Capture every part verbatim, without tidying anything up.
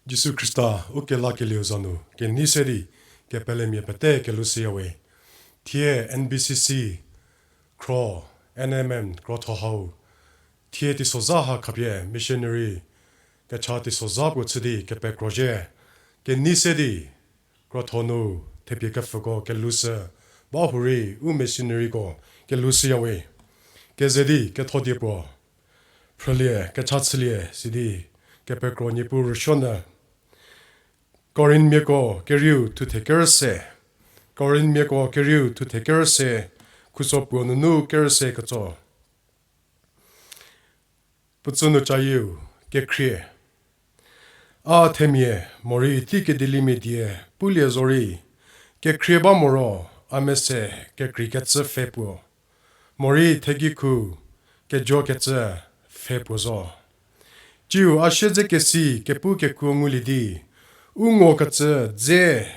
Jisu Khrista u kelakelieu za nu kenei se di kepelemia pete kelhou shüyawe. Thie N B C C khro, N M M krotho hau, thie teisozha ha khapie missionary kecha teisozha puo chü di kepekro zhie. Kenei se di krotho nu thepie kepfüko kelhou shü, ba hurei u missionaryko kelhou shüyawe. Keze di ketho die puo phrülie, kecha chülie sidi kepekro Niepuu rüsuonyü. Korinthmiako kerieu thuthe kerüse, Korinthmiako kerieu thuthe kerüse, khuso puo nunu kerüse ketso. Puo tsü nu cayieu, kekhrie. A themia morei tei kedilimia die pulie zorei, kekhrie ba moro, a mese kekreikecü pfhe puo, morei thegikhu kejokecü pfhe puo zo. Tsiu a siedzekesi kepu kekuo ngulie di, u ngokecü dze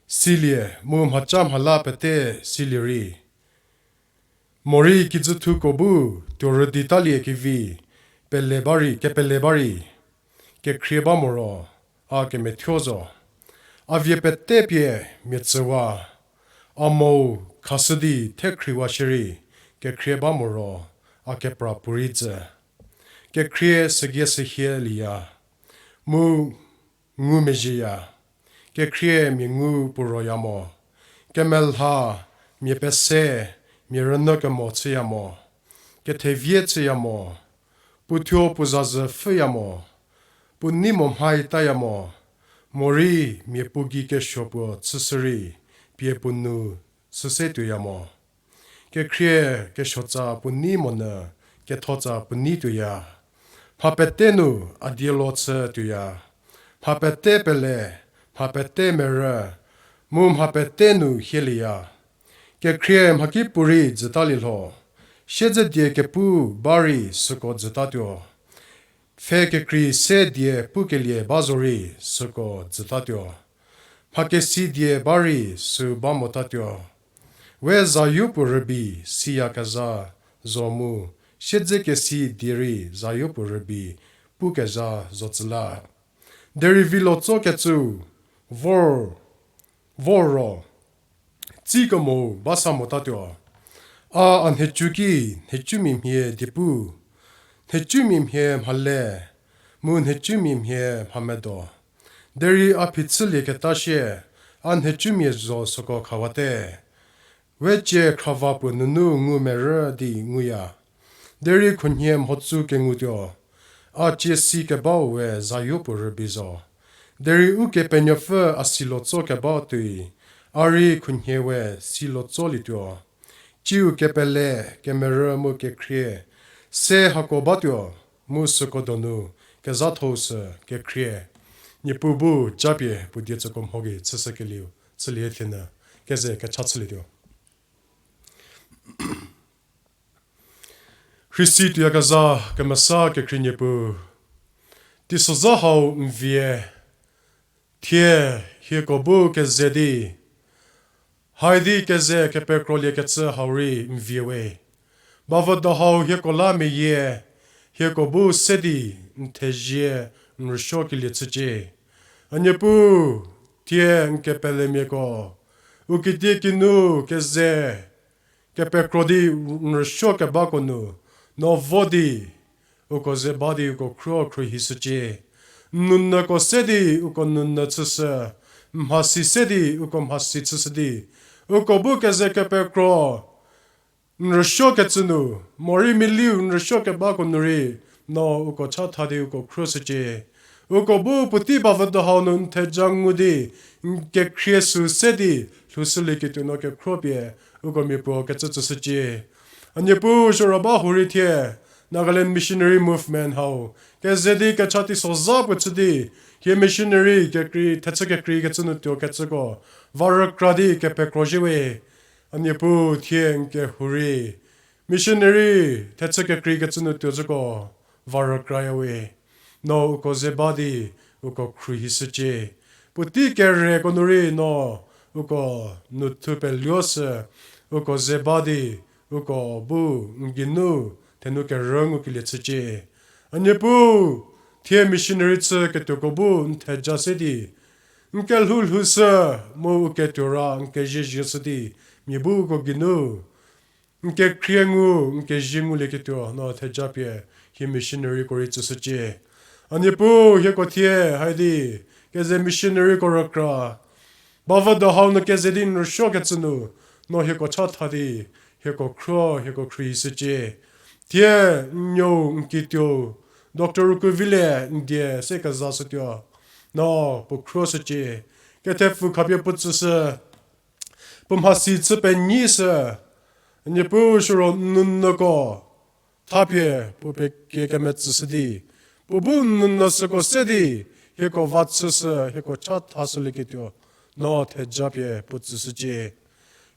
silie mu mhaca mhala pete silie rei, morei kijüthuko bu tuorüdi talie kevi pele ba rei, kepele ba rei, kekhrie ba moro, a kemethuo zo. A vie pete pie mia tsüwa, a mou khashü di thekhriwa shierei, kekhrie ba moro, a kepra puorei jü. Kekhrie sügie sühie lieya, mu ngumezhieya. Kekhrie mia ngu puo roya mo. Kemelha, mia pese, mia rünyü kemo chüya mo. Kethevie chüya mo. Puo thuo puo zazü pfhüya mo. Puo nei mo mhai taya mo. Morei mia puo gei kesuo puo chüshü rei, pie puo nu chüse tuoya mo. Kekhrie kesuotsa puo nei monyü, kethotsa puo nei tuoya. Mha pete nu a dielo chü tuoya. Mha pete pele, mha pete merü, mu mha pete nu hielieya. Kekhrie mhakipuorei jütalielho, siedzedie kepu ba rei süko jütatuo. Pfhe kekrei se die pukelie ba zorei süko jütatuo. Mhakesi die ba rei sü ba motatuo. We zayo puo rübei siyakezha zo mu, siedzekesi die rei zayo puo rübei pukezha zo tsüla. Derei vilo tsokecü vor, vor ro, tsikemo ba sa motatuo. A, a nhicu ki, nhicumia mhie diepu, nhicumia mhie mhale, mu nhicumia mhie mhamedo. Derei a phichülieketa sie, a nhicumia zo süko khawate. We cie khrava puo nunu ngu merü di nguya. Derei khunhie mhodzü kengutuo. A cie si kebau we zayo puo rübei zo. Derei Ukepenuopfü a silo tso kebau tuoi, a rei khunhie we silo tsolietuo. Tsiu kepele, kemerü mu kekhrie se hako batuo, mu süko donu kezhathou sü kekhrie. Niepuu bu japie puo die tsüko mho gei chüshükelieu chülie thienyü, keze kecha chülietuo. Khristi tuoyakezha kemesa kekhrie Niepuu, teisozha hau n vie, thie hieko bu keze di, haidi keze kepekrolie kecü hau rei n vie we. Bavüdo hau hieko la meyie, hieko bu se di n thezie n rüsuokelie chücie. A Niepuu, thie n kepelemiako, u kitiekinu keze kepekro di n rüsuo kebako nu, no vo di, uko ze ba di uko khruo khruohishücie. N nounyüko se di uko nounyü chüshü, n mhasi se di uko mhasi chüshü di, uko bu keze kepekro n rüsuokecü nu, morei miliu n rüsuo kebako nu rei, no uko chatha di uko khruoshücie. Uko bu puotei bavüdo hau nu n theja ngu di, n kekhrie sü se di, lhoushülieketuo no kekhruo pie, uko mia puo kecü tsüshücie. A Niepuu, siro ba hurei thie, Nagaland Missionary Movement hau, keze di kecha teisozha puo chü di, hie missionary kekrei, thechü kekreikecü nu tuokecüko, va rükra di kepekrozhie we. A Niepuu, thie n kehou rei, missionary thechü kekreikecü nu tuocüko, va rükraya we. No uko ze ba di, uko khruohishücie. Puotei kereko nu rei no, uko nu thu peluoshü, uko ze ba di, uko bu n geinu, thenu kerü ngukelie chücie. A Niepuu, thie missionary chüketuoko bu n theja se di, n kelhou lhoushü, mu u ketuo ra n kezie zhieshü di, mia bu uko geinu n kekhrie ngu, n kezie ngulieketuo no theja pie, hie missionaryko rei tsüshücie. A Niepuu, hieko thie haidi, keze missionaryko rükra, bavüdo hau nu keze di n rüsuokecü nu, no hieko chatha di, hieko khruo, hieko khruohishücie. Thie, n nuou n kituou, Doctor Rukuvilie n die se kezashütuo, no puo khruoshücie. Kethepfü khapie puo tsüshü, puo mhasi chü penyishü, Niepuu siro n nounyüko, thapie puo pie kie kemetsüshü di, puo bu n nounyü süko se di, hieko va chüshü, hieko chathashülieketuo, no theja pie puo tsüshücie.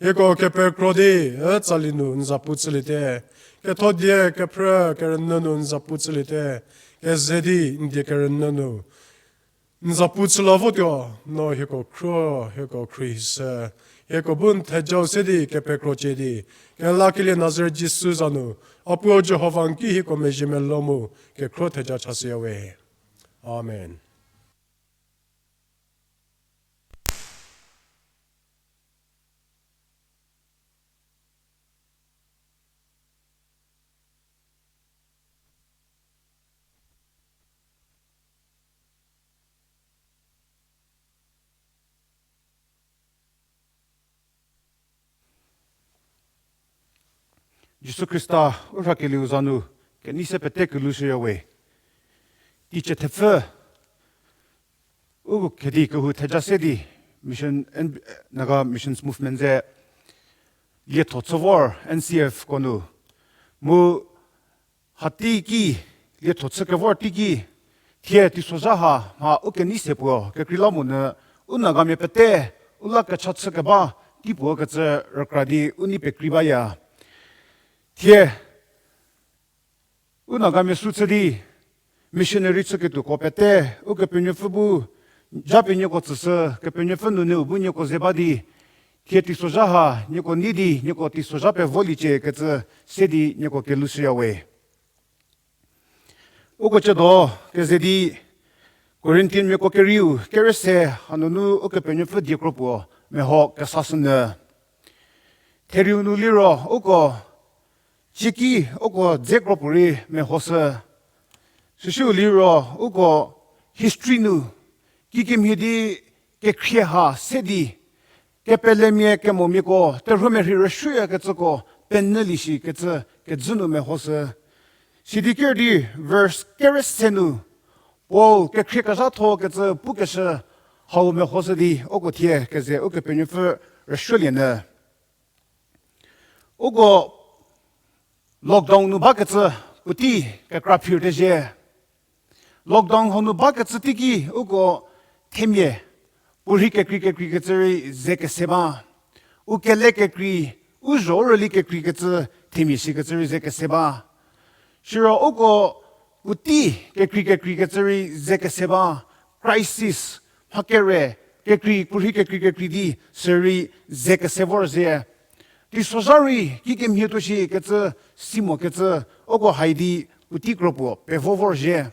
Hieko kepekro di, e tsali nu n zapu chüliete, kethodie kephrü kerünyü nu n zapu chüliete, keze di n die kerünyü nu n zapu chüla votuo, no hieko khruo, hieko khruohishü, hieko bu n thejau se di kepekrocie di, kelakelie Nazaret Jisu za nu, a Puo Jihova n ki hieko mezhie melou mu, kekhruo theja chashüya we. Amen. Jisu Khrista u rhakelieu za nu kenei se pete kelhou shüya we. Teicie thepfü u khedi kehou theja se di Mission, N-, Naga Missions Movement ze lietho chü vor N C F ko nu. Mu hateiki, lietho chü kevor teiki, thie teisozha ha mha u kenei se puo kekreilamonyü, u Nagamia pete u la kecha chü keba tei puo kecü rükra di u nei pekrei baya. Thie u Nagamia sü chü di missionary chüketuoko pete, Ukepenuopfü bu ja pie nieko tsüshü, Kepenuopfü nunu u bu nieko ze ba di, thie teisozha ha nieko nei di nieko teisozha pevoliecie kecü se di nieko kelhou shüya we. Uko ciedo keze di Corinthianmiako kerieu kerüse hanunu Ukepenuopfü diekro puo meho kesashünyü. Therieu nu liro uko cieki uko dzekro puorei mehoshü. Süsiu liro uko history nu kikemhie di kekhrie ha se di kepelemia kemomiako terhuomerhei rüsuoyakecüko penyülie shikecü kejü nu mehoshü. Sidi ker di verse kerüse nu Paul kekhrie kezhathokecü pukeshü hau mehoshü di uko thie keze Ukepenuopfü rüsuolienyü. Uko lockdown nu bakecü puotei kekra phir tezhie. Lockdown hau nu bakecü teiki uko themia puorhi kekrei kekreikecü rei ze kese ba. U kele kekrei, u zho rüli kekreikecü themia shikecü rei ze kese ba. Siro uko puotei kekrei kekreikecü rei ze kese ba, crisis, mha kere, kekrei, puorhi kekrei kekrei di, sürei ze kese vorzhie. Teisozha rei kikemhie tuo shikecü, si mokecü, uko hai di puotei kro puo pevo vorzhie.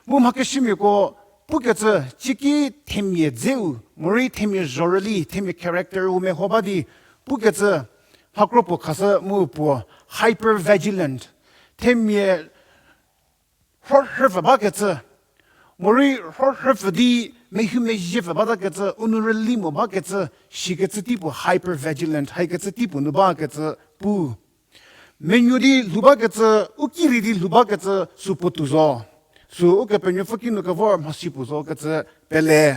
Mu mhakeshümiako pukecü, cieki themia dzeu, morei themia zhorüli, themia character-u meho ba di pukecü, mha kro puo khashü mu puo hypervigilant, themia rhorhüpfü bakecü, morei rhorhüpfü di mehu mezhiepfü batakecü, u nu rüli mo bakecü, shikecü tei puo hypervigilant, haikecü tei puo nu bakecü pu. Menuo di lhou bakecü, u ki rei di lhou bakecü, sü puotou zo. Sü Ukepenuopfü kinu kevor mhasi puo zo kecü pele.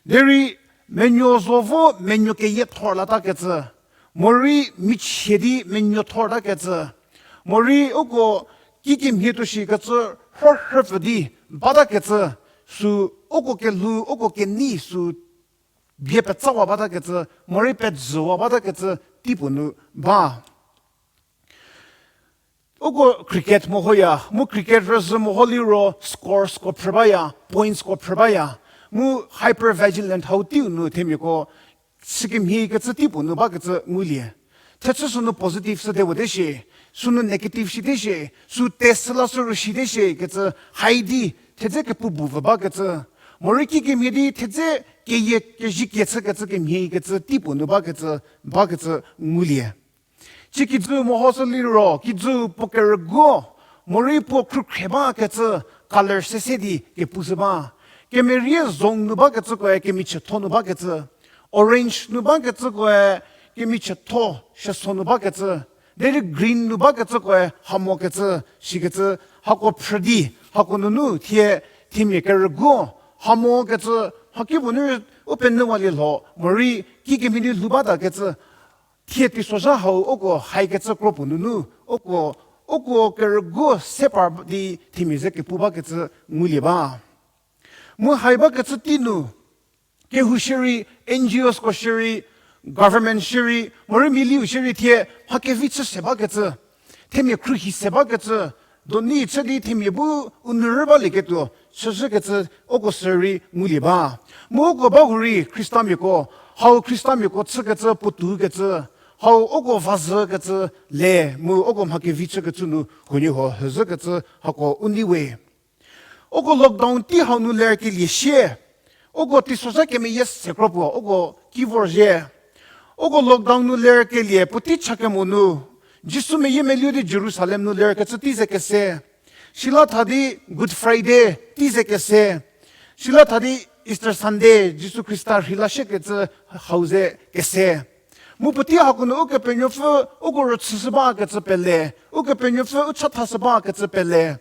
Derei menuo zo vo menuo keyiethor latakecü, morei michie di menuo thortakecü, morei uko kikemhie tuo shikecü rhorhüpfü di batakecü, sü uko kelhou, uko kenei sü bie petsawa batakecü, morei pejüwa batakecü tei puo nu ba. Uko cricket mehoya, mu cricket rüzhü meho liro scoreko phrü baya, pointsko phrü baya, mu hypervigilant hau teiu nu themiako sükemhiekecü tei puo nu bakecü ngulie. Thechü sünu positive shüte vote shie, sünu negative shite shie, sü test la sü rüshite shie kecü hai di thedze kepu bu vü bakecü, morei kikemhie di thedze keyie kezhie kie chükecü kemhiekecü tei puo nu bakecü, bakecü ngulie. Ci kijü mehoshü liro, kijü puo kerüguo, morei puo khrükhrie bakecü, color sese di kepushü ba. Kemerie zong nu bakecükoe kemichietho nu bakecü, orange nu bakecükoe kemichietho sheso nu bakecü, derei green nu bakecükoe hamokecü, shikecü, hako phrü di, hako nunu thie themia kerüguo, hamokecü, haki puo nu u penyüwalie lho, morei kikemhie di lhou batakecü, thie teisozha hau uko haikecü kro puo nunu, uko, uko kerüguo se par di themia ze kepu bakecü ngulie ba. Mu hai bakecü tei nu, kehou shierei, N G Osko shierei, government shierei, morei miliu shierei thie mha kevi chü se bakecü, themia khruohi se bakecü, doni chü di themia bu u nu rü balieketuo chüzhükecü uko sürei ngulie ba. Mu uko ba hurei Khristamiako, hau Khristamiako chükecü puotoukecü, hau uko vazhükecü le mu uko mha kevi chükecü nu huoniehuo hüzhükecü hako u nei we. Uko lockdown tei hau nu lerkelie sie, uko teisozha kemeyie se kro puo uko ki vorzhie. Uko lockdown nu lerkelie puotei chakemo nu, Jisu meyiemeluo di Jerusalem nu lerkecü tei ze kese. Sila tha di Good Friday tei ze kese. Sila tha di Easter Sunday, Jisu Khrista rheilashükecü hau ze kese. Mu puotei hako nu Ukepenuopfü uko rüchüshü bakecü pele, Ukepenuopfü u chathashü bakecü pele.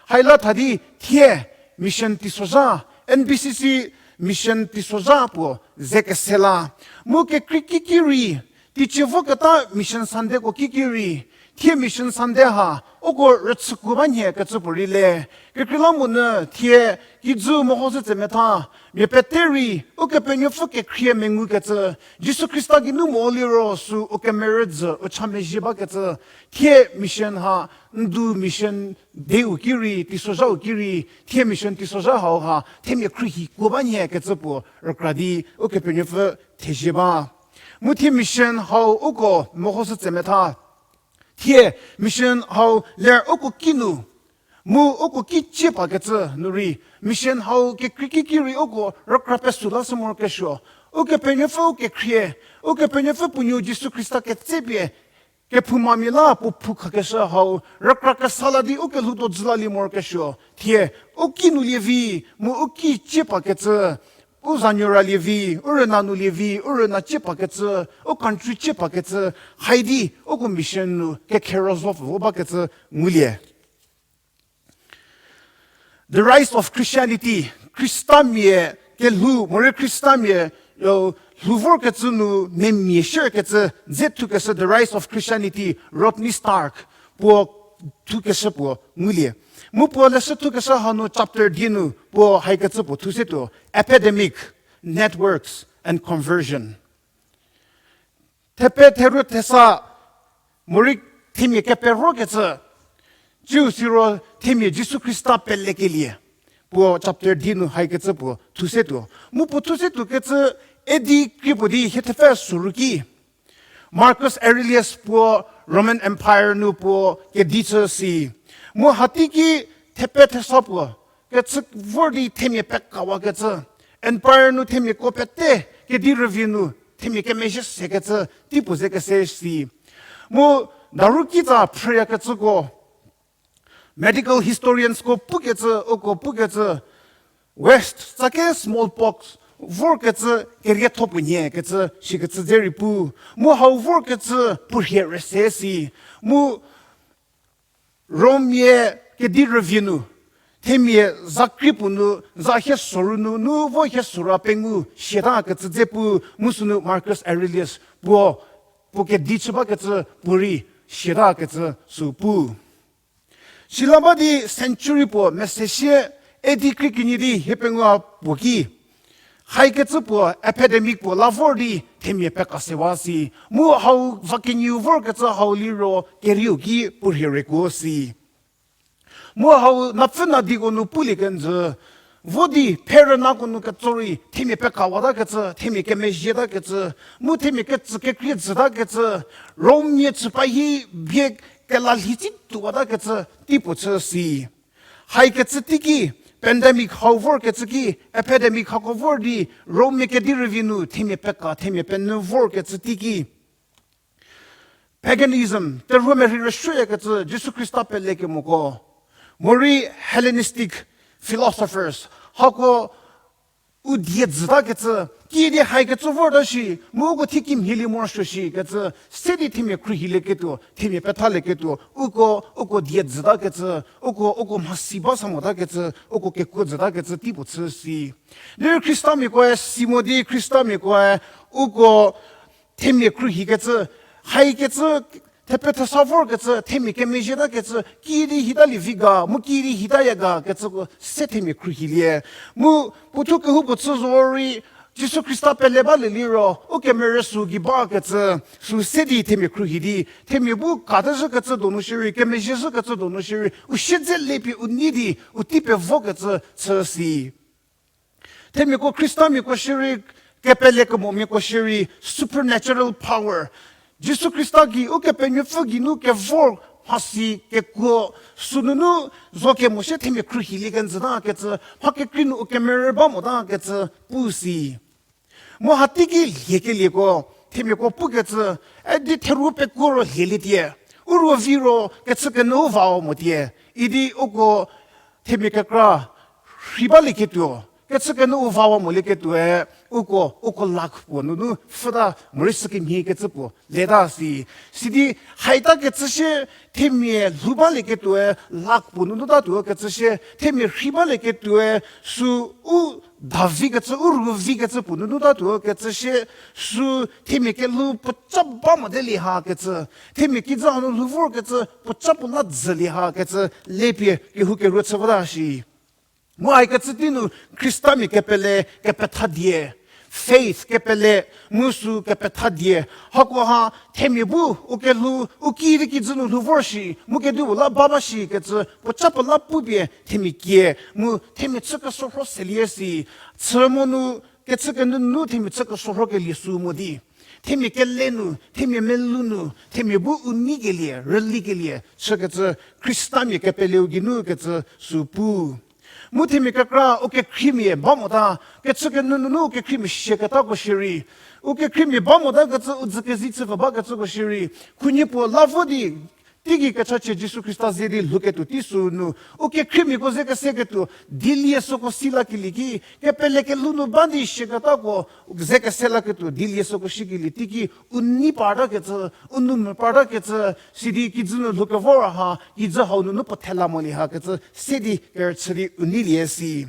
Haila tha di thie mission teisozha, N B C C mission teisozha puo ze kese la. Mu kekrei kiki rei, teicie voketa Mission Sundayko kiki rei, thie Mission Sunday ha uko rüchükuo ba nhie kecü puorei le. Kekreilamonyü thie kijü mehoshü tsemetha, mia pete rei Ukepenuopfü kekhrie mengukecü, Jisu Khrista geinu mo liro sü u kemerüdzü u cha mezhie bakecü, thie mission ha, ndu mission day-u ki rei, teisozha-u ki rei, thie mission teisozha hau ha themia khruohikuo ba nhie kecü puo rükra di Ukepenuopfü thezie ba. Mu thie mission hau uko mehoshü tsemetha, thie mission hau ler uko kinu, mu uko ki cie pakecü nu rei, mission hau kekrei kiki rei uko rükra pesü lashü morokesuo, Ukepenuopfü u kekhrie, Ukepenuopfü puo nuo Jisu Khrista ketsepie kephoumamia la puo phoukhakeshü hau rükra kesa la di u kelhou do dzü lalie morokesuo, thie u ki nu lievi, mu u ki cie pakecü, u zanuo ra lievi, u rüna nu lievi, u rüna cie pakecü, u country cie pakecü, hai di uko mission nu kekhero zo pfü vo bakecü ngulie. The Rise of Christianity, Khristamia kelhou, morei Khristamia lhou vorkecü nu memia shierkecü dze thukeshü The Rise of Christianity, Rodney Stark puo thukeshü puo ngulie. Mu puo leshü thukeshü hanu chapter die nu puo haikecü puo thu se tuo, Epidemic, Networks, and Conversion. Thepe theru thesa morei themia keperokecü, Ciu siro themia Jisu Khrista pelekelie. Puo chapter di nu haikecü puo thusetuo. Mu puo thusetuo kecü A D kri puo di hie thepfü soru ki Marcus Aurelius puo Roman Empire nu puo kedi chü si. Mu hateiki thepe thesa puo kecü vor di themia pekawakecü, empire nu themiako pete kedi rüvie nu themia kemezhie sekecü tei puo ze kese si. Mu daru kitsa phrüyakecüko, medical historiansko pukecü, uko pukecü, West tsake smallpox vorkecü kerietho puo nhie kecü shikecü dze rei pu. Mu hau vorkecü puo rhie rese si. Mu Rommia kedi rüvie nu, themia za kri puo nu, za hie soru nu, nu vo hie soru pengou siatakecü dze pu, mu sünu Marcus Aurelius puo, puo kedi chü bakecü puo rei siatakecü sü pu. Sila ba di century puo mese sie A D kri kenie di hie pengou puo ki haikecü puo epidemic puo la vor di themia pekasewa si. Mu hau va kenieu vorkecü hau liro kerieu ki puo rhie rekuo si. Mu hau napfü nadiko nu pulie kenjü, vo di pherünako nu ketso rei themia pekawatakecü, themia kemezhietakecü, mu themia kecü kekrie jütakecü, Rommia chüpa hi bie kelalhi tsi tuowatakecü tei puo chü si. Haikecü teiki, pandemic hau vorkecü ki, epidemic hako vor di Rommia kedi rüvie nu themia peka, themia penyü vorkecü teiki, paganism, terhuo merhei rüsuoyakecü Jisu Khrista pelekemoko, morei Hellenistic philosophers, hako u die jütakecü, kiüdi haikecü vorta shi, mu uko thie kimhielie morosuo shikecü se di themia khruohilieketuo, themia pethalieketuo, uko, uko die jütakecü, uko, uko mhasi ba sa motakecü, uko kekuo jütakecü tei puo chü si. Derei Khristamiakoe si mo di Khristamiakoe uko themia khruohikecü, haikecü, thepe thesa vorkecü, themia kemezhietakecü, kiüdi hitalie vi ga, mu kiüdi hitaya gakecüko se themia khruohilie. Mu puothuo kehoupuo chü zorei, Jisu Khrista pele balie liro, u kemerü sü gei bakecü, sü se di themia khruohi di, themia bu katezhükecü donu shierei, kemezhie zhükecü donu shierei, u siedze lepie u nei di, u tei pevokecü chü si. Themiako Khristamiako shierei, kepelekemomiako shierei, supernatural power. Jisu Khrista gei, Ukepenuopfü geinu kevor mhasi kekuo, sünunu zo kemo shie themia khruohilie kenjütakecü, mha kekrei nu u kemerü ba motakecü pu si. Mu hateiki liekelieko, themiako pukecü, e di theru pekuo ro lielietie. U ruo vi ro kechü kenyü u vawa motie. Idi uko themia kekra rhei balieketuo, kechü kenyü u vawa molieketuoe, uko, uko lakh puo nunu pfhüta morei sü kemhie kecü puo leta si. Sidi haitakecü shie themia lhou balieketuoe lakh puo nunu tatuo kecü shie, themia rhei balieketuoe sü u davikecü, u ruovikecü puo nunu tatuo kecü shie, sü themia kelhou puoca ba motelie hakecü, themia kijü hanu lhou vorkecü puoca puo la dzülie hakecü, lepie kehoukeruo chü bata shi. Mu haikecü tei nu Khristamia kepele kepethadie, faith kepele, mu sü kepethadie. Hakoha themia bu u kelhou, u kiüdi kijü nu lhou vor shi, mu kedipuo la ba ba shikecü puoca puo la pupie themia kie, mu themia chü kesorho selie si. Chü mo nu kechü kenyü nu themia chü kesorhokelie sü mo di, themia kele nu, themia melou nu, themia bu u neikelie, rülikelie chükecü Khristamia kepeleu geinu kecü sü pu. Mu themia kekra u kekhriemia ba mota, kechü kenyü nunu u kekhriemia siaketako shierei, u kekhriemia ba mota kecü u dzü kezi chü pfü bakecüko shierei, khunhie puo la vo di, teigei kechachie Jisu Khrista ze di lhouketuo tei sü nu, u kekhriemiako ze keseketuo, dielie süko si lakelie ki, kepele kelhou nu ba di siaketako, ze kese laketuo, dielie süko shikelie teiki, u nei partakecü, u nou mvü partakecü, sidi kijü nu lhoukevor ha, kijü hau nunu puo thela molie hakecü, se di kerüchü di u neilie si.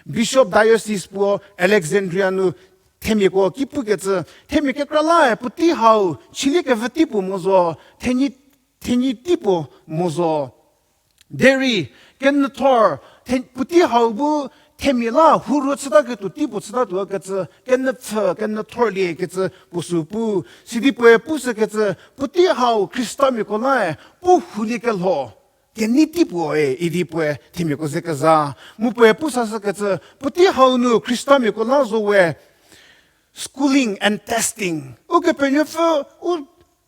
Bishop diocese puo Alexandria nu, themiako ki pukecü, themia kekra lae puotei hau, chilie kevü tei puo mo zo, thenyi, thenyi tei puo mo zo. Derei, kenyüthor, the-, puotei hau bu, themia la huruo chütaketuo tei puo chütatuo kecü, kenyüpfü, kenyüthorlie kecü puo sü pu, sidi puoe pushükecü, puotei hau Khristamiako lae, pu hulie kelho. kenei tei puo e idi puoe themiako ze keza. Mu puoe pu sashükecü, puotei hau nu Khristamiako la zo we, schooling and testing. Ukepenuopfü u,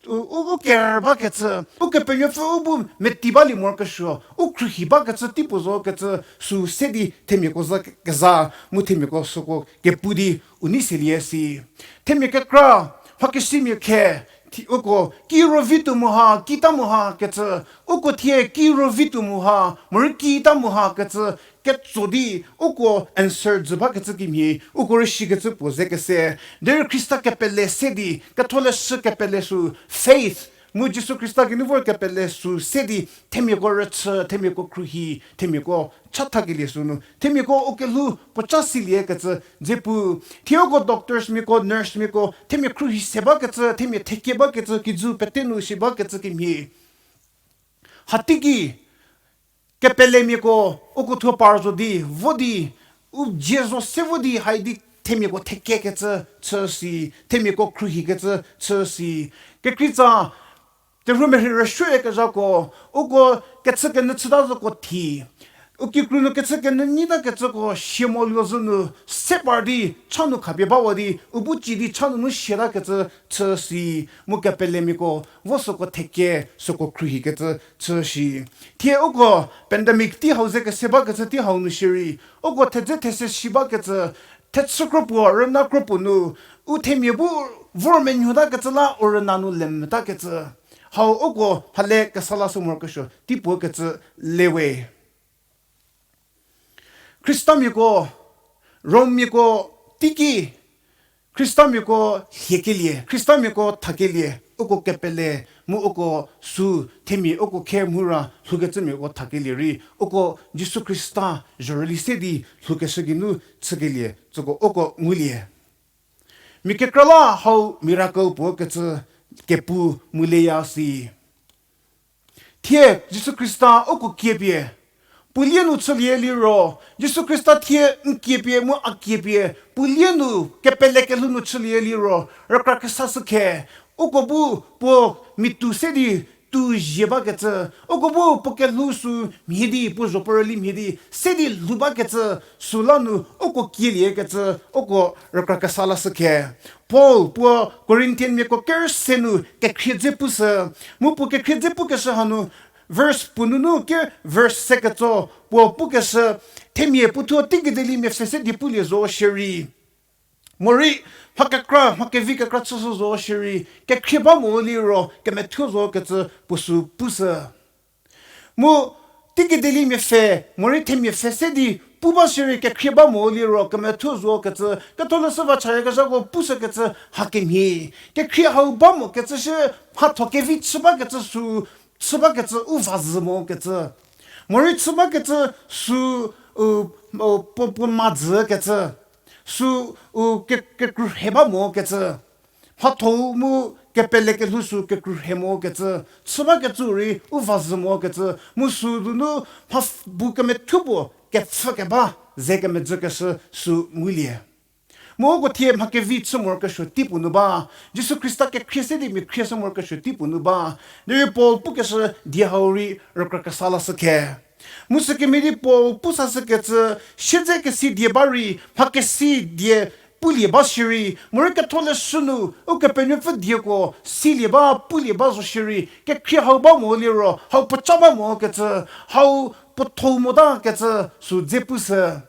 u, u, u ker bakecü, Ukepenuopfü u bu meti balie morokesuo, u khruohi bakecü tei puo zo kecü, sü se di themiako za keza, mu themiako süko kepu di u nei selie si. Themia kekra, mhakesimia khe, uko, ki ro vi tuo mo ha, ki ta mo ha kecü, uko thie ki ro vi tuo mo ha, morei ki ta mo ha kecü, ketso di, uko answer jü bakecü kemhie, uko rei shikecü puo ze kese. Derei Khrista kepele se di, ketholeshü kepele sü, faith, mu Jisu Khrista geinu vor kepele sü se di, themiako rüchü, themiako khruohi, themiako chathakelie sünu, themiako u kelhou puoca silie kecü, dze pu, thie uko doctors miako, nurse miako, themia khruohi se bakecü, themia thekie bakecü, kijü pete nu si bakecü kemhie. Hatiki, kepelemiako, uko thuo par zo di, vo di, u dzie zo se vo di, haidi themiako thekie kecü chü si, themiako khruohi kecü chü si. Kekreitsa, terhuo merhei rüsuoyakezhako, uko kechü kenyü chüta zoko thi. U kikru nu kechü kenyü nyita kecüko sie moluo zhü nu se par di cha nu khapie bawa di, u bu ci di cha nunu siata kecü chü si, mu kepelemiako, vo süko thekie, süko khruohi kecü chü si. Thie uko pandemic tei hau ze kese bakecü tei hau nu shierei, uko thedze these si bakecü, thechü kropuo, rüna kropuo nu, u themia bu vor menuota kecü la u rüna nu lemeta kecü. Hau uko hale kesa lashü morokesuo, tei puo kecü lewe. Khristamiako, Rommiako, teiki, Khristamiako lhiekelie, Khristamiako thakelie, uko kepele, mu uko sü, themia uko khe mhura, lhoukecümiako thakelie rei, uko Jisu Khrista zhorüli se di lhoukeshü geinu chükelie, süko uko ngulie. Mia kekra la hau miracle puo kecü kepu mu leya si. Thie Jisu Khrista uko kiepie, puo lie nu chülie liro, Jisu Khrista thie n kiepie mu a kiepie, puo lie nu kepele kelhou nu chülie liro, rükra kesa shükhe, uko bu puo mitu se di tu zie bakecü, uko bu puo kelhou sü mhie di, puo zhopuo rüli mhie di, se di lhou bakecü, süla nu uko kieliekecü, uko rükra kesa lashükhe. Paul puo Corinthianmiako kerüse nu kekhrie dze pushü, mu puo kekhrie dze pukeshü hanu, verse puo nunu ke verse se ketso, puo pukeshü, themia puothuo teiki dielimia pfhe se di pulie zo shierei. Morei, mha kekra, mha kevi kekra chüshü zo shierei, kekhrie ba mo liro, kemethuo zo kecü puo sü pushü. Mu, teiki dielimia pfhe, morei themia pfhe se di, pu ba shierei kekhrie ba mo liro, kemethuo zo kecü, ketholeshü va chayakezhako pushükecü hakemhie. Kekhrie hau ba mo kecü shie, mhatho kevi chü bakecü sü, chü bakecü u va zhü mo kecü. Morei chü bakecü sü, u, u, puo, puo madzü kecü. Sü, u, ke, kekruhe ba mo kecü. Mhatho mu kepele kelhou sü kekruhe mo kecü. Chü bakecü rei u va zhü mo kecü. Mu sü donu mha bu kemethuo puo kepfhü keba ze kemedzükeshü sü ngulie. Mu uko thie mha kevi chü morokesuo tei puo nu ba, Jisu Khrista kekhrie se di mia khrieshü morokesuo tei puo nu ba, derei Paul pukeshü die hau rei rükra kesa lashükhe. Mu sükemhie di Paul pu sashükecü, siedzekesi die ba rei, mha kesi die pulie ba shierei, morei ketholeshü nu, Ukepenuopfü dieko, silie ba, pulie ba zo shierei, kekhrie hau ba mo liro, hau puoca ba mo kecü, hau puotho mota kecü, sü dze pushü.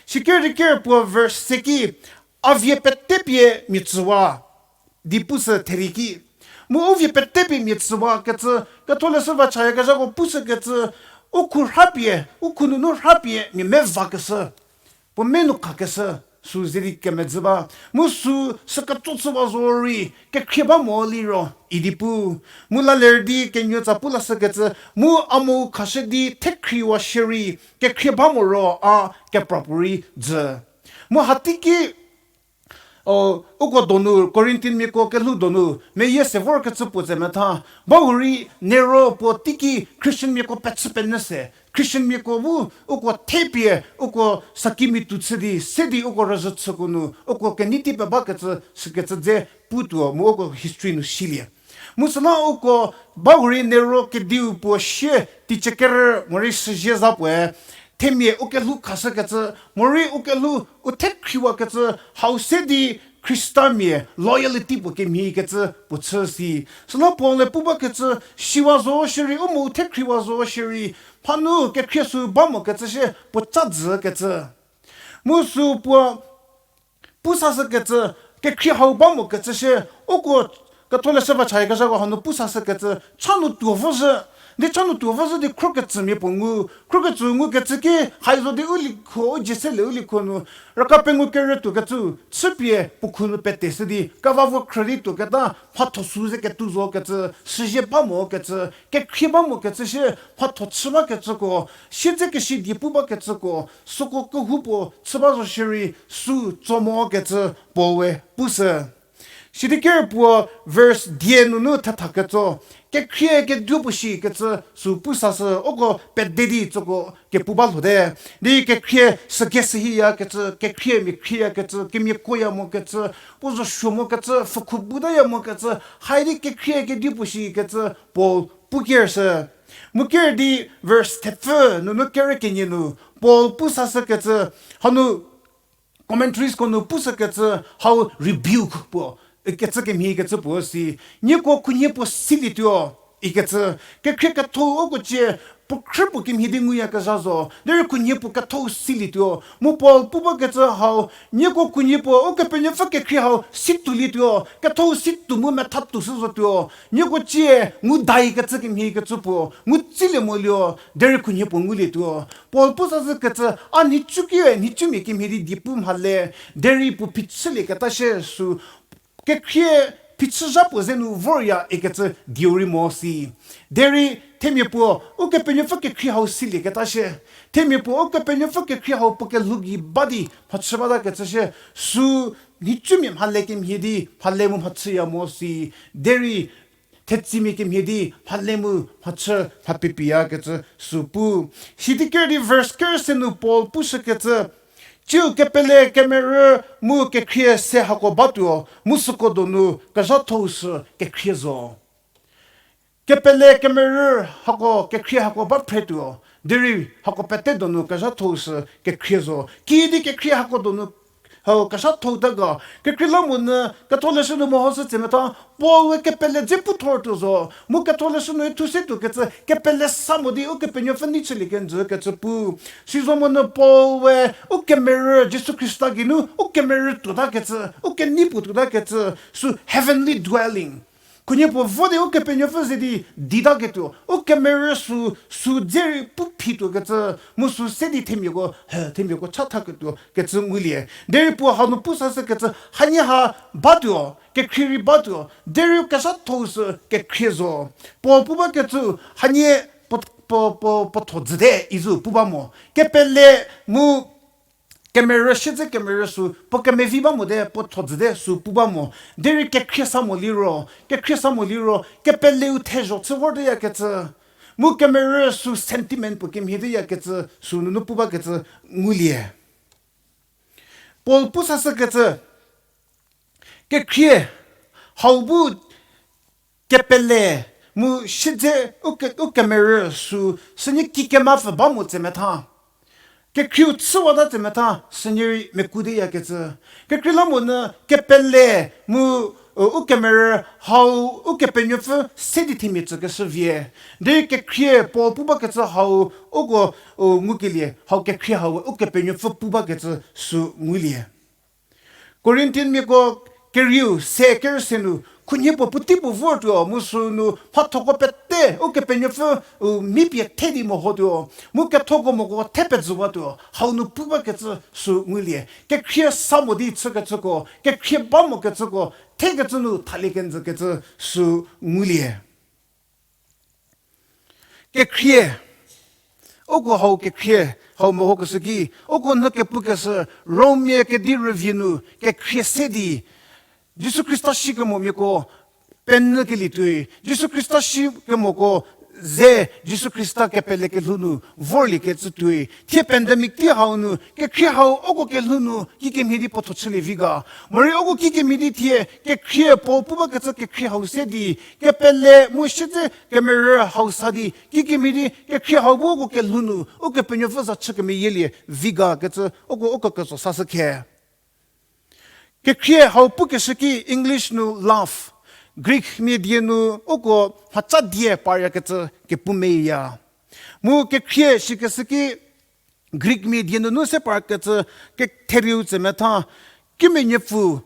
Siker di ker puo verse se ki, a vie petepie mia tsüwa, di pushü therei ki. Mu u vie petepie mia tsüwa kecü, ketholeshü va chayakezhako pushükecü, u khu rhapie, u khu nunu rhapie mia mevakeshü, puo me nu khakeshü, sü ze di kemedzü ba. Mu sü süketso chüwa zorei, kekhrie ba mo liro, idi pu. Mu la ler di kenuotsa pu lashükecü, mu a mou khashü di thekhriwa shierei, kekhrie ba mo ro a kepra puorei jü. Mu hatei ki, o, uko donu, Corinthianmiako kelhou donu, meyie se vorkecü puo tse metha, ba u rei Nero puo teiki Christianmiako pechü penyü se, Christianmiako bu uko thepie, uko sakimi tu chü di, se di uko rüzhü chüko nu, uko kenei tei pebakecü, sükecü dze putuo mu uko history nu silie. Mu süla uko bahurei Nero kediu puo sie teicie kerü morei süzie za puoe themia u kelhou khashükecü, morei u kelhou u thekhriwakecü, hau se di Khristamia loyalty puo kemhiekecü puo chü si. Süla Paul-e pu bakecü, siwa zo shierei, u mo u thekhriwa zo shierei, phanu kekhrie sü ba mokecü shie puo ca dzükecü. Mu sü puo pu sashükecü, kekhrie hau ba mokecü shie, uko Ketholeshü va chaya kezhako hanu pu sashükecü, cha nu tuo vo zhü, di cha nu tuo vo zhü di khrokecümia puo ngu, khrokecü ngukecü ki, hai zo di u likho, u dzie se le u likho nu, raka pengou kerü tuokecü, chüpie puo khu nu pete shü di, kava vo khrü di tuoketa, mhatho sü ze ketuo zo kecü, süzie ba mokecü, kekhrie ba mokecü shie, mhatho chü bakecüko, siedze kesidie pu bakecüko, süko kehoupuo chü ba zo shierei, sü tso mokecü Paul-e pushü. Sidi ker puo verse die nunu thetha ketso, kekhrie keduo puo shikecü sü pu sashü, uko pede di süko kepu ba lhote. Di kekhrie süke sühiyakecü, kekhrie mia khrieyakecü, kemiakoya mokecü, puo zo suo mokecü, pfhükhu butaya mokecü, hai di kekhrie keduo puo shikecü Paul pu kershü. Mu ker di verse thepfü nunu kerü kenie nu Paul pu sashükecü, hanu commentariesko nu pushükecü hau rebuke puo, ikecü kemhiekecü puo si, nieko khunhie puo silietuo, ikecü, kekhrie ketho uko cie, puo khrü puo kemhie di nguyakezha zo, derei khunhie puo ketho silietuo, mu Paul pu bakecü hau, nieko khunhie puo Ukepenuopfü kekhrie hau situolietuo, ketho situo mu metha tuo shü zotuo, nieko cie ngu daikecü kemhiekecü puo ngu tsilie molio, derei khunhie puo ngulietuo. Paul pu sashükecü, a nhicu ki, nhicumia kemhie di diepu mhale, derei puo phichülieketa shie sü, kekhrie phichüzha puo ze nu vorya ikecü dieu rei mo si. Derei themia puo Ukepenuopfü kekhrie hau silieketa shie, themia puo Ukepenuopfü kekhrie hau puo kelhou gei ba di mhachü batakecü shie, sü nhicumia mhale kemhie di mhale mu mhachüya mo si. Derei thetsümia kemhie di mhale mu mhachü mha pepiyakecü sü pu. Sidi ker di verse ker se nu Paul pushükecü, ciu kepele kemerü mu kekhrie se hako batuo, mu süko donu kezhathou sü kekhrie zo. Kepele kemerü hako kekhrie hako ba phretuo, derei hako pete donu kezhathou sü kekhrie zo. Kiüdi kekhrie hako donu hau kezhathoute ga, kekreilamonyü Ketholeshü nu mehoshü tsemetha, Paul-e kepele dze puthortuo zo, mu Ketholeshü nu thu se tuokecü kepele sa mo di Ukepenuopfü nei chülie kenjükecü pu. Sizomonyü Paul-e ukemerü Jisu Khrista geinu ukemerü tuotakecü, ukenei puo tuotakecü, sü heavenly dwelling. Khunhie puo vo di Ukepenuopfü ze di ditaketuo, ukemerü sü, sü dze rei pu phituokecü, mu sü se di themiako, he, themiako chathaketuo kecü ngulie. Derei puo hanu pu sashükecü, hanie ha batuo, kekhrie rei batuo, derei kezhathou sü kekhrie zo. Paul pu bakecü, hanie puo, puo, puo, puo tho jüte izu pu ba mo. Kepele mu kemerü siedze kemerü sü puo kemevi ba mote, puo tho jüte sü pu ba mo. Derei kekhrie sa mo liro, kekhrie sa mo liro, kepeleu thezho chü vorteyakecü, mu kemerü sü sentiment puo kemhieteyakecü sü nunu pu bakecü ngulie. Paul pu sashükecü, kekhrie, hau bu kepele mu siedze uke-, ukemerü sü, sünie kikemapfü ba mo tsemetha, kekhrieu chüwata tsemetha sünie rei mekudeyakecü. Kekreilamonyü kepele mu, u, ukemerü hau Ukepenuopfü se di themia tsükeshü vie. Derei kekhrie Paul pu bakecü hau uko, u, ngukelie, hau kekhrie hau Ukepenuopfü pu bakecü sü ngulie. Corinthianmiako kerieu se kerü se nu, khunhie puo puotei puo vortuo, mu sü nu mhathoko pete Ukepenuopfü, u, mipie the di mehotuo, mu kethoko moko the pezüwatuo, hau nu pu bakecü sü ngulie. Kekhrie sa mo di chükecüko, kekhrie ba mokecüko, thekecü nu thalie kenjükecü sü ngulie. Kekhrie, uko hau kekhrie, hau mehokeshü ki, uko nyü kepukeshü, Rommia kedi rüvie nu kekhrie se di, Jisu Khrista shikemomiako penyükelie tuoi, Jisu Khrista shikemoko ze Jisu Khrista kepele kelhou nu vorliekecü tuoi. Thie pandemic tei hau nu, kekhrie hau uko kelhou nu kikemhie di puo tho chülie vi ga. Morei uko kikemhie di thie, kekhrie Paul pu bakecü kekhrie hau se di, kepele mu siedze kemerü hau sa di, kikemhie di kekhrie hau bu uko kelhou nu, Ukepenuopfü za chü kemeyielie vi ga kecü, uko uko ketso sashü khe. Kekhrie hau pukeshü ki English nu love, Greek mia die nu uko mhaca die paryakecü kepu meyieya. Mu kekhrie shikeshü ki Greek mia die nunu se parkecü ketherieu tsemetha, kimia nyepfu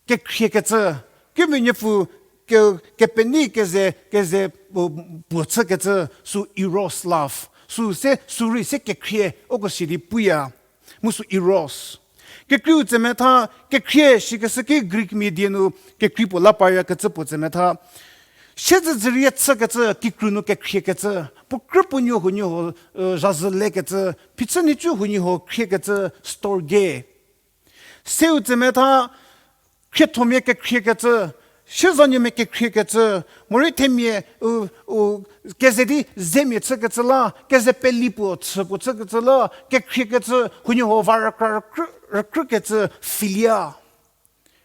kekhriekecü, kimia nyepfu ke, kepenuo keze, keze, puo, puo chükecü, sü eros love, sü se, sü rei se kekhrie, uko si di puya. Mu sü eros. Kekreiu tsemetha, kekhrie shikeshü ki Greek mia die nu, kekhrie puo la paryakecü puo tsemetha. Siezedzürie chükecü, kikru nu kekhriekecü, puo krü puo nuo huoniehuo, zhazhü lekecü, phichü nhicu huoniehuo khriekecü, storge. Seu tsemetha, khriethomia kekhriekecü, siezanuomia kekhriekecü, morei themia, u, u, keze di zemia chükecü la, keze peli puo, chü puo chükecü la, kekhriekecü, huoniehuo va rükra rükrü, rükrükecü, philia.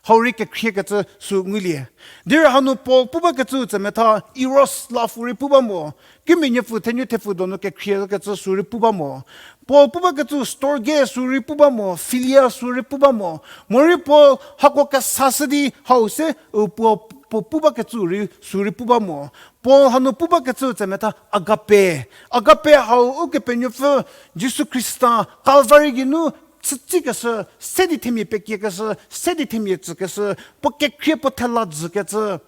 Hau rei kekhriekecü sü ngulie. Derei hanu Paul pu bakecü tsemetha, eros love rei pu ba mo. Kimia nyepfu thenu thepfu donu kekhriekecü sü rei pu ba mo. Paul pu bakecü storge sü rei pu ba mo, philia sü rei pu ba mo. Morei Paul hako kesashü di hau se, u, puo, puo pu bakecü rei sü rei pu ba mo. Paul hanu pu bakecü tsemetha agape. Agape hau Ukepenuopfü Jisu Khrista Calvary geinu chütsikeshü, se di themia pekiekeshü, se di themia tsükeshü, puo kekhrie puo thela jükecü.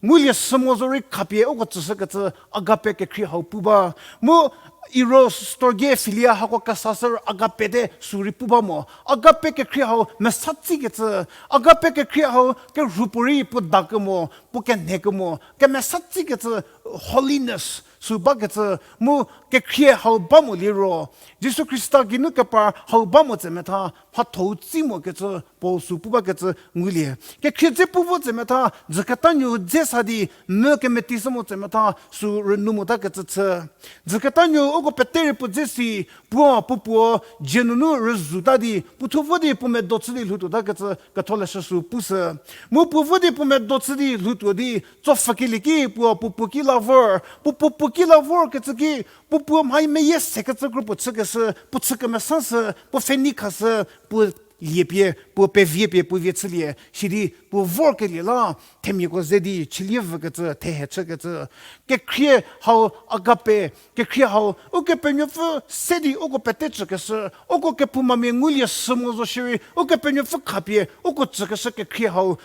Ngulie sü mo zorei khapie uko tsüshükecü agape kekhrie hau pu ba. Mu eros storge philia hako kesashü agape te sü rei pu ba mo. Agape kekhrie hau mesatsikecü. Agape kekhrie hau kerhu puorei puo dakemo, puo kenhekemo, kemesatsikecü holiness sü bakecü mu kekhrie hau ba mo liro. Jisu Khrista geinu kepar hau ba mo tsemetha, mhathou tsi mokecü Paul sü pu bakecü ngulie. Kekhrie dze pu vo tsemetha, dzüketa nuo dze sa di, mü kemeteishü mo tsemetha, sü rünu motakecü chü. Dzüketa nuo uko pete rei puo dze si, puo, puo puo, dzie nunu rüzuta di, puo thuo vo di puo medo chü di lhoutuotakecü, ketholeshü sü pushü. Mu puo vo di puo medo chü di lhoutuo di, tsopfhükelie ki puo, puo puo ki la vor, puo puo puo ki la vorkecü ki, puo puo mha meyie sekecü kro puo chükeshü, puo chü kemesashü, puo pfhenei khashü, puo liepie, puo peviepie, puo vie chülie, sidi puo vorkelie la, themiako ze di, chülie vükecü, thehe chükecü. Kekhrie hau agape, kekhrie hau, Ukepenuopfü se di uko pete tsükeshü, uko kephoumamia ngulie sü mo zo shierei, Ukepenuopfü khapie, uko tsükeshü kekhrie hau,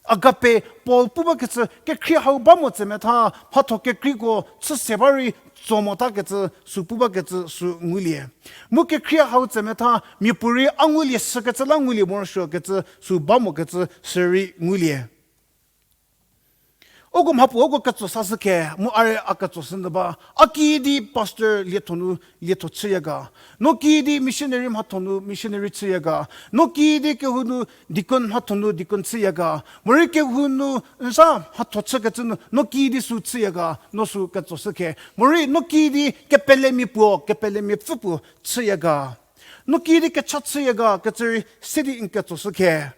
agape Paul pu bakecü, kekhrie hau ba mo tsemetha, mhatho kekreiko chü se ba rei tso motakecü, sü pu bakecü, sü ngulie. Mu kekhrie hau tsemetha, miapuorei a ngulie shükecü la ngulie morosuokecü, sü ba mokecü, sürei ngulie. Uko mhapuo uko ketso sashü khe, mu a rei a ketso shü nyü ba. A kiüdi pastor lietho nu lietho chüya ga. No kiüdi missionary mhatho nu missionary chüya ga. No kiüdi kehou nu deacon mhatho nu deacon chüya ga. Morei kehou nu n za mhatho chükecü nu, no kiüdi sü chüya ga. No sü ketso shü khe. Morei no kiüdi kepelemia puo, kepelemia pfü puo chüya ga. No kiüdi kecha chüya ga, kecü rei se di n ketso shü khe.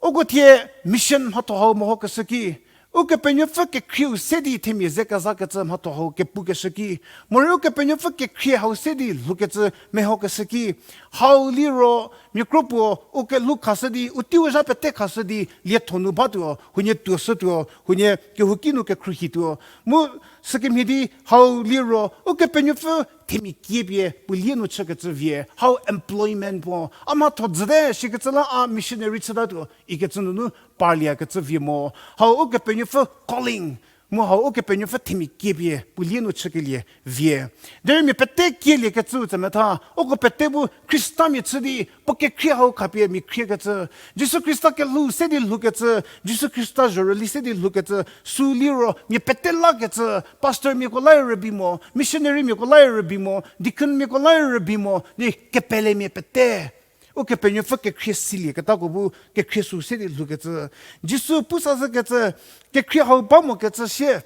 Uko thie mission mhatho hau mehokeshü ki, Ukepenuopfü kekhrieu se di themia ze kezakecü mhatho hau kepukeshü ki, morei Ukepenuopfü kekhrie hau se di lhoukecü mehokeshü ki, hau liro mia kro puo u kelhou khashü di, u teiu zha pete khashü di, lietho nu batuo, huonie tuoshütuo, huonie kehouki nu kekhruohituo. Mu sükemhie di hau liro Ukepenuopfü themia kiepie puo lie nu chükecü vie, hau employment puo. A mhatho jüte shikecü la a missionary chütatuo ikecü nunu parliekecü vie mo. Hau Ukepenuopfü calling, mu hau Ukepenuopfü themia kiepie puo lie nu chükelie vie. Derei mia pete kieliekecü tsemetha, uko pete bu Khristamia chü di, puo kekhrie hau khapie mia khriekecü. Jisu Khrista kelhou se di lhoukecü, Jisu Khrista zhorüli se di lhoukecü, sü liro mia pete lakecü, pastormiako la rübei mo, missionarymiako la rübei mo, deaconmiako la rübei mo, di kepelemia pete. Ukepenuopfü kekhrie silieketako bu kekhrie sü se di lhoukecü. Jisu pu sashükecü, kekhrie hau ba mokecü sie.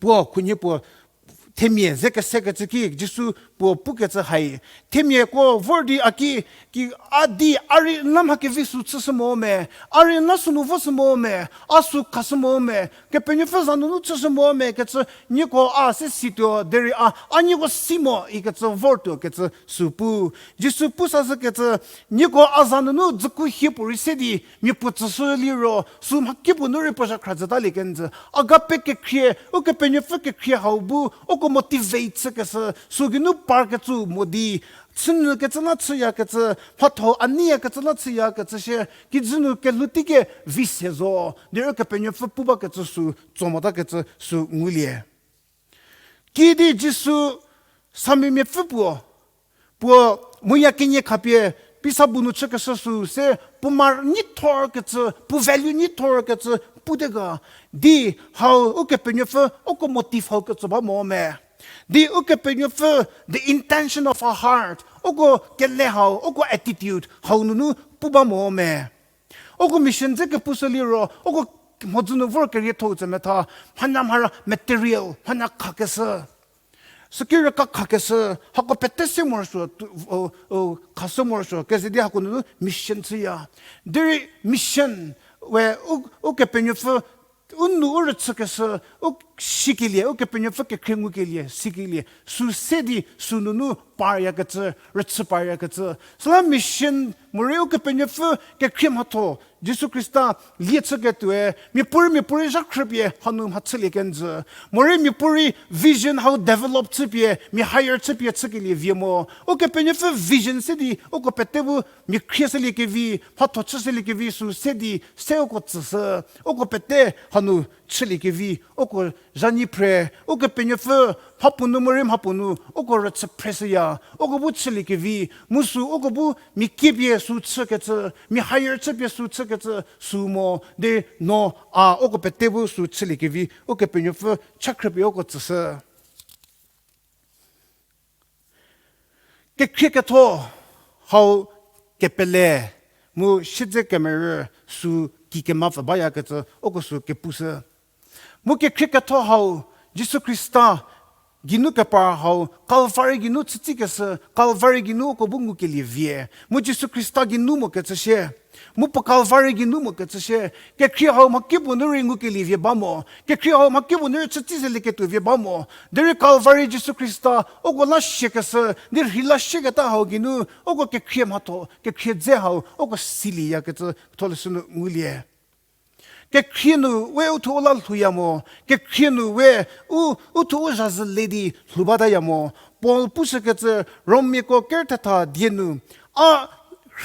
Puo khunhie puo themia ze kesekecü ki Jisu puo pukecü hai. Themiako vor di a ki, ki a di a rei la mha kevi sü chüshü mo me, a rei la sünu voshü mo me, a sü khashü mo me, Kepenuopfü za nunu chüshü mo me kecü nieko a se situo, derei a, a nieko si mo ikecü vortuo kecü sü pu. Jisu pu sashükecü, nieko a za nunu dzüku hie puorei se di mia puo tsüshü liro, sü mhakipuo nu rei puo zhakhra jütalie kenjü. Agape kekhrie, Ukepenuopfü kekhrie hau bu, uko motivate chükeshü, sü geinu parkecü mo di, chünyü kecü la chüyakecü, mhatho a neiyakecü la chüyakecü shie, kijü nu kelhou teiki vi se zo, derei Ukepenuopfü pu bakecü sü, tso motakecü sü ngulie. Kiüdi Jisu samimiapfü puo, puo muya kenie khapie, pisa bu nu chükeshü sü se, puo ma nyithorkecü, puo value nyithorkecü, pute ga, di hau Ukepenuopfü, uko motive hau kecü ba mo me. Di Ukepenuopfü, the intention of our heart, uko kele hau, uko attitude hau nunu pu ba mo me. Uko mission dze kepushü liro, uko mhodzü nu vor kerietho-u tse metha, mhanya mhara material, mhanya khakeshü. Sükirü ka khakeshü, hako pete se morosuo, khashü morosuo, keze di hako nunu mission chüya. Derei mission, we, u, Ukepenuopfü, u nu u rüchükeshü, u sikelie, Ukepenuopfü kekhrie ngukelie, sikelie, sü se di, sü nunu paryakecü, rüchü paryakecü. Süla mission, morei Ukepenuopfü kekhrie mhatho, Jisu Khrista lie chüketuoe, miapuorei miapuorei zha khrüpie hanu mha chülie kenjü. Morei miapuorei vision hau develop chüpie, mia hire chüpie chükelie vie mo. Ukepenuopfü vision se di, uko pete bu mia khrieshüliekevi, mhatho chüshüliekevi sü se di, se uko tsüshü, uko pete hanu chüliekevi, uko zhanyi phre, Ukepenuopfü mhapuo nu morei mhapuo nu, uko rüchü phreshüya, uko bu chüliekevi, mu sü uko bu mia kiepie sü chükecü, mia hire chüpie sü chükecü, sü mo, de no a uko pete bu sü chüliekevi, Ukepenuopfü cha khrüpie uko tsüshü. Kekhrie ketho hau kepele, mu siedze kemerü sü kikemapfü bayakecü uko sü kepushü. Mu kekhrie ketho hau, Jisu Khrista geinu kepar hau, Calvary geinu chütsikeshü, Calvary geinu uko bu ngukelie vie. Mu Jisu Khrista geinu mokecü shie. Mu puo Calvary geinu mokecü shie. Kekhrie hau mhakipuo nu rei ngukelie vie ba mo. Kekhrie hau mhakipuo nu rei chütsi zelieketuo vie ba mo. Derei Calvary Jisu Khrista, uko la siakeshü, di rhi la siaketa hau geinu, uko kekhrie mhatho, kekhrie dze hau, uko silieyakecü, Ketholeshü nu ngulie. Kekhrie nu we uthuo u la lhouya mo, kekhrie nu we u, uthuo u zhazü le di lhou bataya mo. Paul pushükecü Rommiako ker thetha die nu, a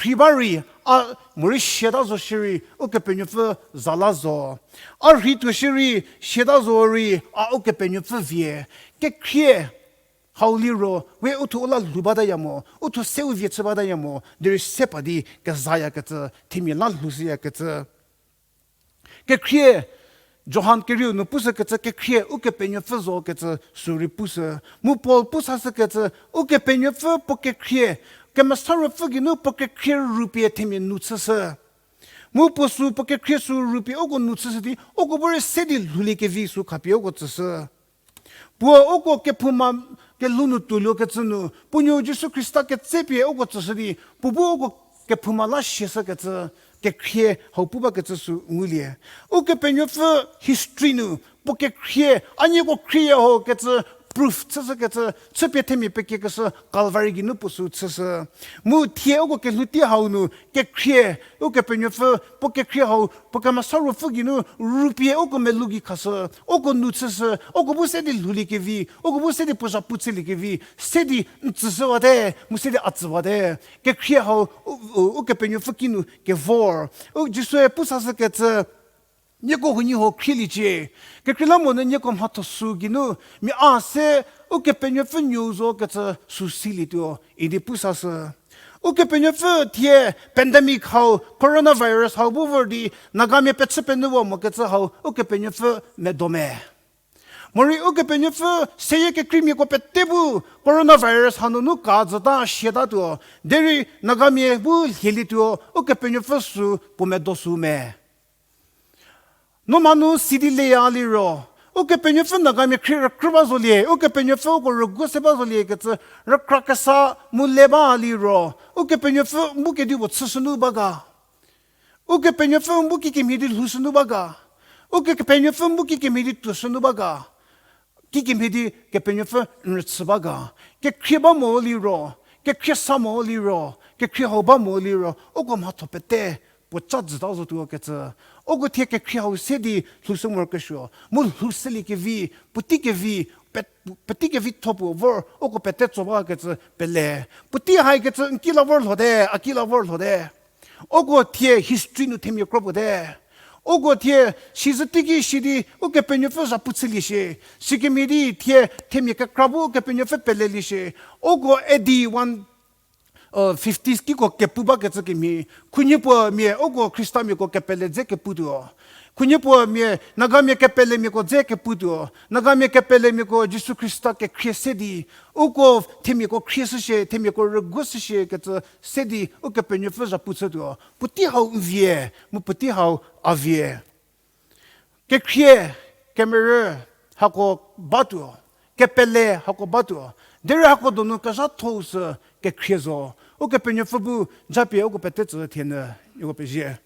rhi ba rei, a morei siata zo shierei, Ukepenuopfü za la zo. A rhi tuo shierei, siata zo rei, a Ukepenuopfü vie. Kekhrie hau liro, we uthuo u la lhou bataya mo, uthuo seu vie chü bataya mo, derei se pa di kezayakecü, themia la lhoushüyakecü. Kekhrie, Johan kerieu nu pushükecü kekhrie Ukepenuopfü zo kecü sü rei pushü. Mu Paul pu sashükecü, Ukepenuopfü puo kekhrie, Kemesa Ruopfü geinu puo kekhrie rupie themia nu chüshü. Mu puo sü puo kekhrie sü rupie uko nu chüshü di, uko bu rei se di lhouliekevi sü khapie uko tsüshü. Puo uko kephouma kelhou nu tuoluokecü nu, puo nuo Jisu Khrista ketsepie uko tsüshü di, puo bu uko kephouma la siashükecü, kekhrie hau pu bakecü sü ngulie. Ukepenuopfü history nu, puo kekhrie, a nieko khrieya ho kecü proof chüshükecü, chüpie themia pekiekeshü Calvary geinu puo sü chüshü. Mu thie uko kelhou tei hau nu, kekhrie, Ukepenuopfü, puo kekhrie hau, puo Kemesa Ruopfü geinu rupie uko melou gei khashü, uko nu chüshü, uko bu se di lhouliekevi, uko bu se di puo zhapu chüliekevi, se di n tsüshüwate, mu se di a tsüwate. Kekhrie hau, u, u, Ukepenuopfü kinu kevor. U Jisue pu sashükecü, nieko huoniehuo khrieliecie. Kekreilamonyü nieko mhatho sü geinu, mia se Ukepenuopfü nuou zo kecü sü silietuo, idi pu sashü. Ukepenuopfü thie pandemic hau, coronavirus hau bu vor di, Nagamia pechü penyüwa mokecü hau, Ukepenuopfü medo me. Morei Ukepenuopfü seyie kekreimiako pete bu coronavirus hanunu ka züta siatatuo, derei Nagamia bu lhielietuo, Ukepenuopfü sü puo medo sü me. No mhanu sidi leya liro, Ukepenuopfü Nagamia khrie rükrü ba zolie, Ukepenuopfü uko rüguo se ba zolie kecü rükra kesa mu le ba liro, Ukepenuopfü n bu kedipuo chüshünu ba ga? Ukepenuopfü n bu kikemhie di lhoushünu ba ga? Ukepenuopfü n bu kikemhie di tuoshünu ba ga? Kikemhie di Kepenuopfü n rüchü ba ga? Kekhrie ba mo liro, kekhrie sa mo liro, kekhrie hau ba mo liro, uko mhatho pete puo ca jüta zotuo kecü. Uko thie kekhrie hau se di lhoushü morokesuo. Mu lhoushüliekevi, puotei kevi, pe-, puotei kevitho puo vor uko pete tso ba kecü pele. Puotei haikecü n ki la vor lhote, a ki la vor lhote. Uko thie history nu themia kro puote. Uko thie sizhü teiki shi di Ukepenuopfü zhapu chülie shie. Sikemhie di thie themia kekra bu Ukepenuopfü pelelie shie. Uko A D one, fifties kiko kepu bakecü kemhie, khunhie puo mia uko Khristamiako kepele dze keputuo. Khunhie puo mia Nagamia kepelemiako dze keputuo. Nagamia kepelemiako Jisu Khrista kekhrie se di, uko themiako khrie shüshie, themiako rüguo shüshie kecü se di Ukepenuopfü zhapu chütuo. Puotei hau n vie, mu puotei hau a vie. Kekhrie, kemerü, hako batuo, kepele hako batuo, derei hako donu kezhatho-u sü kekhrie zo. Ukepenuopfü bu japie uko pete tsü thienyü, uko pezie.